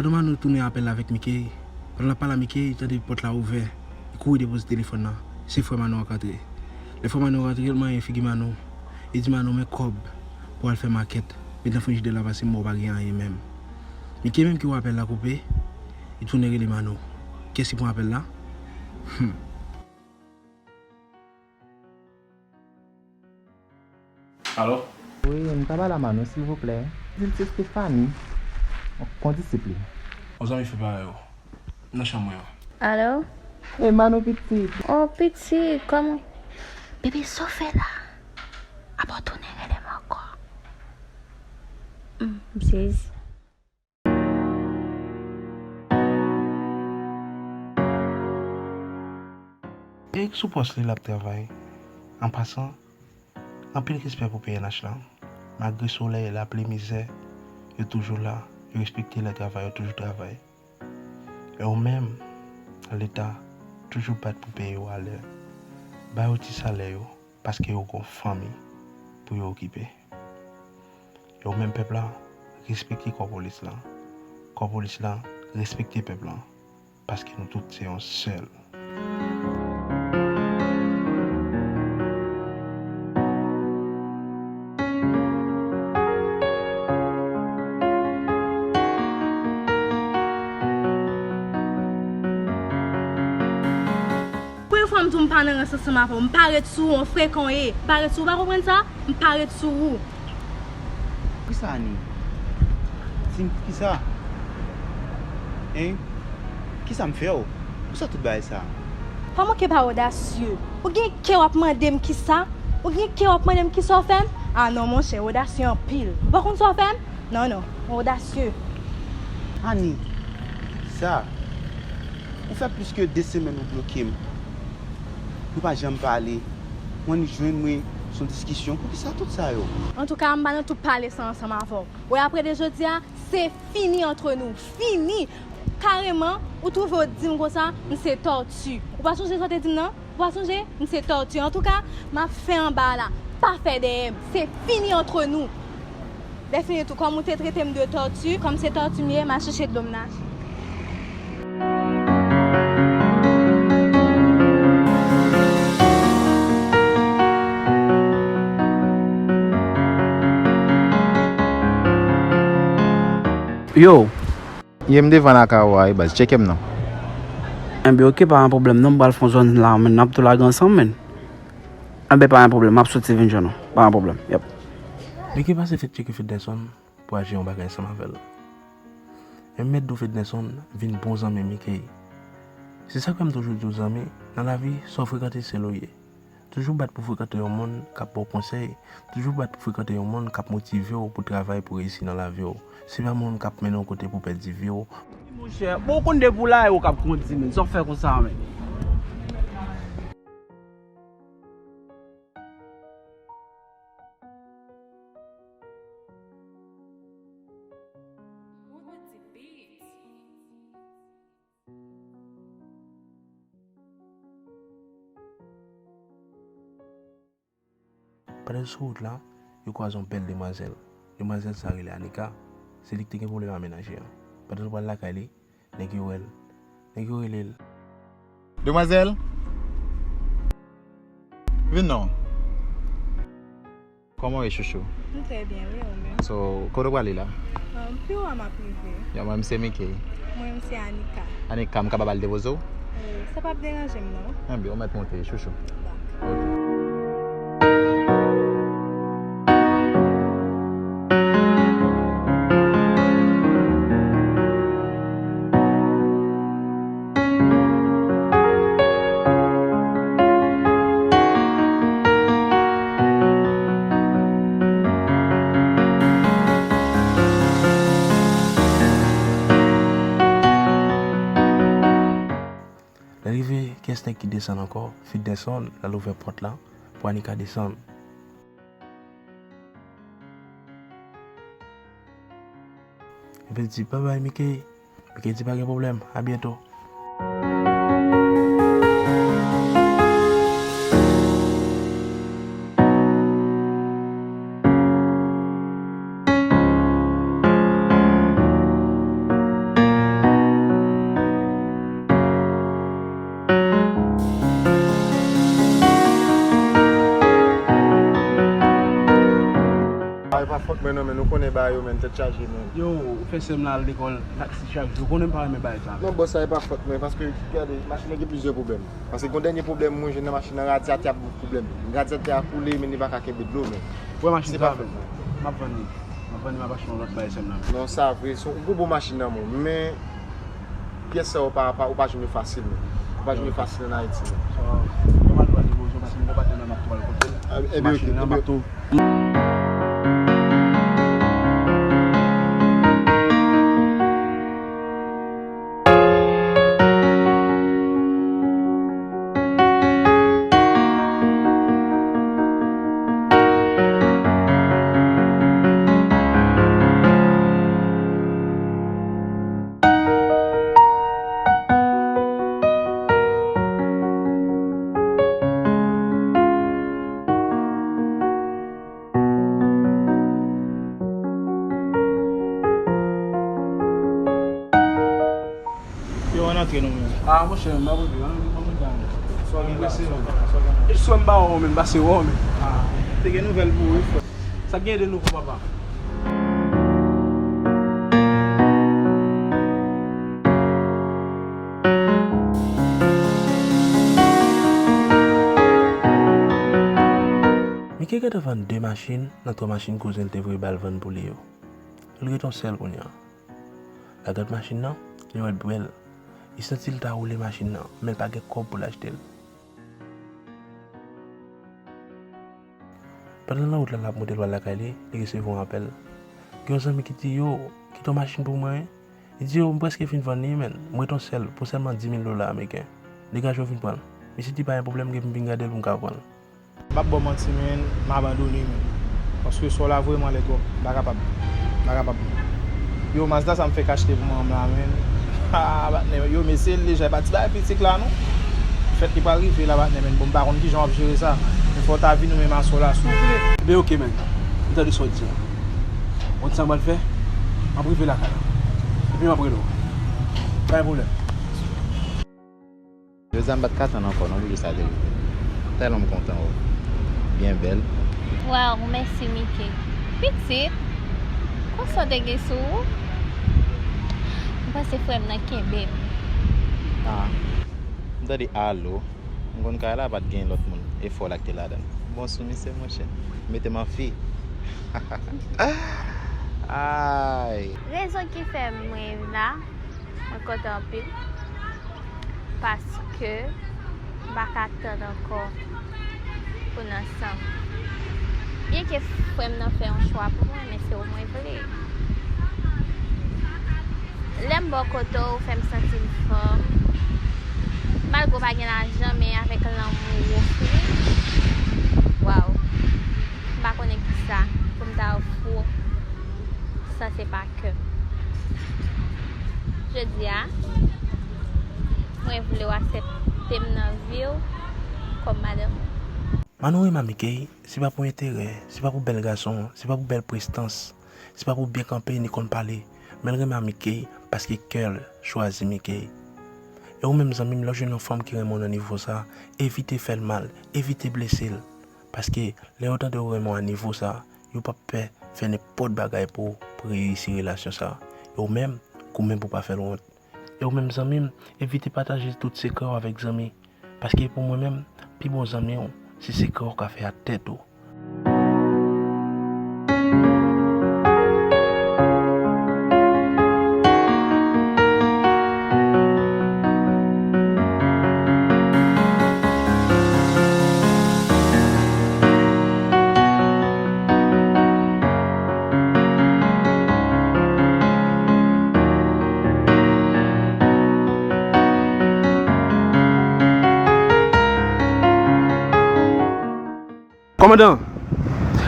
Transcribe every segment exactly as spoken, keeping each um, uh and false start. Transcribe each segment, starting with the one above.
Pandan Manou tounen apèl la avèk Mickey, pandan l ap pale a Mickey, li tande pòt la ouvè. Li kouri depoze telefòn nan. Se frè Manou an k antre. Lè frè Manou an rantre, l manyen figi Manou. Li di Manou, "Men kòb pou al fè makèt. Met nan frijidè la, pase m wè w pa gen anyen menm." Mickey menm ki wè apèl la koupe, li tounen rele Manou. Kiyès ki pran apèl la? Hmm. Alo? Wi, m ka pale a Manou, silvouplè? Di l se Stephanie, yon kondisip li. Yon zanmi fè parèy ou. M nan chanm mwen an. Alo? E Manou pitit. Oh, pitit, kòman? Bebe, sa w fè la? Apa w tounen rele m ankò? Hmm, m sezi. Erik sou pòs li, l ap travay. An pasan, anpil respè pou P N H lan. Malgre solèy, lapli, mizè, yo toujou la. Yo respekte lè travay, yo toujou travay. E ou menm, Leta, toujou bat pou peye yo alè. Ba yo ti salè yo, paske yo gon fanmi pou yo okipe. E ou menm pèp la, respekte kò polis lan. Kò polis lan, respekte pèp lan. Paske nou tout se yon sèl. Premye fwa m di w m pa nan rans ansanm avè w. M pa ret sou ou, on frekan w ye. M pa ret sou ou, ou pa konprann sa? M pa ret sou ou. Poukisa, Ani? Di m poukisa? Hein? Kisa m fè w? Poukisa tout bagay sa? Pa manke pa odasye. Ou gen kè w ap mande m kisa? Ou gen kè w ap mande m kisa w fè m? Ah non, monchè, odasye anpil. Ou pa konn sa w fè m? Non, non, odasye. Ani, sa, ou fè plis ke de semèn ou bloke m. Nou pa janm pale. Ou annik jwenn mwen sou diskisyon. Poukisa tout sa yo? Antouka, m pa nan tout pale sa ansanm avè w. Wè, apre de jodi a, se fini antre nou. Fini! Kareman, ou twouve w di m konsa, m se tòti. Ou pa sonje sa w te di m nan? Ou pa sonje? M se tòti. Antouka, m ap fè anba a la. Pa fè dèyè m. Se fini antre nou. Lè fini tou, kòm ou te trete m de tòti, kòm se tòti m ye, m a chèche dlo m nan. Yo. Ye m devan lakay ou a wi baz, tcheke m non. Enben, oke, pa gen pwoblèm non, m pral fè yon zòn la, men n ap tou lage ansanm, men. Enben, pa gen pwoblèm, m ap soti vin jwenn ou. Pa gen pwoblèm, yep. Li gen pase fèt tcheke Fednèson pou achte yon bagay ansanm avè l. Men m mèt di w Fednèson vin bon zanmi Mickey. Se sa k fè m toujou di w zanmi, nan lavi, sa w frekante se l ou ye. Toujou bat pou frekante yon moun k ap ba w konsèy. Toujou bat pou frekante yon moun k ap motive w pou travay pou reyisi nan lavi w. Se pa moun k ap mennen w kote pou pèdi vi w. Monchè, bon, ou konn depi w la, e ou k ap kondi, men. Sa w fè konsa, men? Pandan l sou wout la, yo kwaze yon bèl demwazèl. Demwazèl sa rele Anika. Se li ki te gen pwoblèm a menaj li an. Pandan l pral lakay li, nèg yo wè l. Nèg yo rele l. Demwazèl! Vin non. Kòman w ye, chouchou? M trè byen, wi, ou menm? So, kote w prale la? Um, pi w a m ap rive. Yo, mwen, m se Mickey. Mwen, m se Anika. Anika, m kapab al depoze w? Wi, sa p ap deranje m, non. Enben, ou mèt monte, chouchou. Dakò. Ok. Lè rive, kiyès nèg ki desann ankò? Fednèson, l al ouvè pòt la pou Anika desann. Epi l di, "Babay, Mickey." Mickey di, "Pa gen pwoblèm, a byento." Non, men nou konnen bagay yo, men tèt chaje, men. Yo, ou fè sè m nan al lekòl taksi chak jou. Ou konnen m pa renmen bagay sa. Non, bòs, sa e pa fòt mwen, paske, gade, machin nan gen plizyè pwoblèm. Paske gon dènye pwoblèm mwen jwenn nan machin nan, radyatè ap ban pwoblèm. Radyatè a koule, men li pa ka kenbe dlo, men. Wè machin sa avè m. M ap vann li. M ap vann li, m ap achte yon lòt bagay sè m nan. Non, sa vre, se yon gwo bon machin nan, men. Pyès sa yo pa, pa, ou pa jwenn yo fasil, men. Ou pa jwenn yo fasil ann Ayiti, men. Sa, kòman nou pral negosye, paske m gon patnè nan m ap tou al kote l. Machin nan, m ap tou. Yo, ann antre nou menm. Ah, monchè, m ap rive, ann rive, ann rive. Sa w gen la? Sa w gen la? Sou m ba w, men, pase w, men. Ah, te gen nouvèl pou ou, wi, frè. Sa k gen de nouvo, papa? Mike gentan vann de machin nan twa machin kouzen l te voye ba l vann pou li yo. Li rete yon sèl kounye a. L a gad machin nan, li wè l bèl. Li santi l ta woule machin nan, men l pa gen kòb pou l achte l. Pandan l nan wout la, l ap monte l pral lakay li, li resevwa yon apèl. Gen yon zanmi ki di, "Yo, kite yon machin pou mwen, wi." Li di, "Yo, m prèske fin vann li, men m ret yon sèl pou sèlman dis mil dola ameriken. Degaje w vin pran l." Misye di, "Pa gen pwoblèm, gen pou m vin gade l pou m ka pran l." M p ap ba w manti, men, m abandone, men. Paske sa w la vrèman lè twòp. M pa kapab. M pa kapab. Yo, Mazda sa m fèk achte pou manman m la, men. Ah, patnè, yo, mesye, l deja, e pa ti bagay pitit la, non. Fèt li pral rive la, patnè, men. Bon, m pa konn kijan w ap jere sa. Men fò w ta vin ou menm aswè la, souple. Ebyen, oke, men. M tande sa w di a. Ou konn sa m pral fè? M ap rive lakay la. Epi m ap rele w. Pa gen pwoblèm. Jodi a m pa t ka tann ankò non pou li sa te rive. Tèlman m kontan wè w. Byen bèl. Waw, mèsi Mike. Pitit, konsa w te gen sou ou? M panse frè m nan kenbe m. Ah, m tande alo. M konn kay la pa t gen lòt moun. E fò la k te ladan l. Bon sou misye monchè. Mete m an fi. Ay. Rezon ki fè mwen la, mwen kontan anpil. Paske m pa ka tann ankò pou n ansanm. Byenke frè m nan fè yon chwa pou mwen, men se ou mwen vle. Lè m bò kote w, ou fè m santi m fanm. Malgre w pa gen lajan, men avèk lanmou w ofri m, waw, m pa konnen kisa pou m ta ofri w san se pa kè m. Jodi a, mwen vle w aksepte m nan vi w kòm madanm ou. Manou renmen Mikey, se pa pou enterè, se pa pou bèl gason, se pa pou bèl prestans, se pa pou byen kanpe ni konn pale, men l renmen Mikey paske kè l chwazi Mikey. E ou menm zanmi m, lè w jwenn yon fanm ki renmen w nan nivo sa, evite fè l mal, evite blese l. Paske lè yo tande w renmen w a nivo sa, yo p ap pè fè nenpòt bagay pou w, pou reyisi relasyon sa. E ou menm, goumen pou w pa fè l wont. E ou menm zanmi m, evite pataje tout sekrè w avèk zanmi. Paske pou mwen menm, pi bon zanmi w, se sekrè w ka fè ak tèt ou. Kòmandan,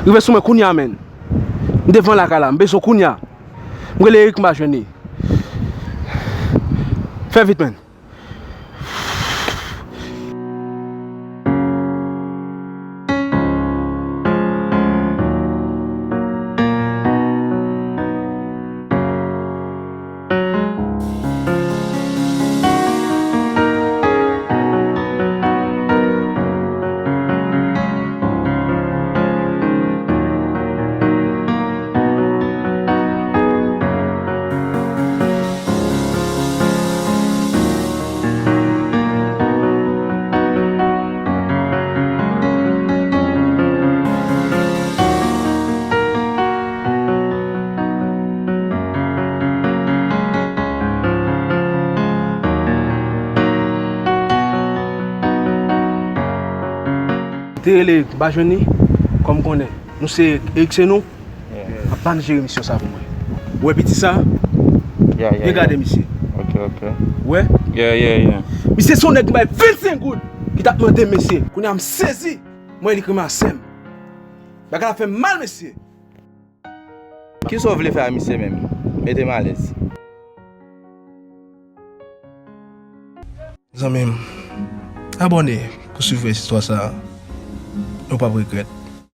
rive sou mwen kounye a, menn. M devan lakay la, m bezwen w kounye a. M rele Eric, m pa jwenn li. Fè vit, menn. Te rele Eric, m pa jwenn li. Kòm konnen, nou se Eric, se nou. Yeah. Ap ban jere misyon sa pou mwen. Ou wè piti sa? Yeah, yeah, yeah. Vin gade misye. Ok, ok. Ou wè? Yeah, yeah, yeah. Misye se yon nèg m bay vennsenk goud ki t ap mande m, mesye. Kounye a m sezi. Mwen li krimen a sè m. Bagay la fè m mal, mesye. Kisa w vle fè a misye menm? Mete m alèz. Zanmi m, abòne pou swiv rès istwa sa a. Nou p ap regrèt.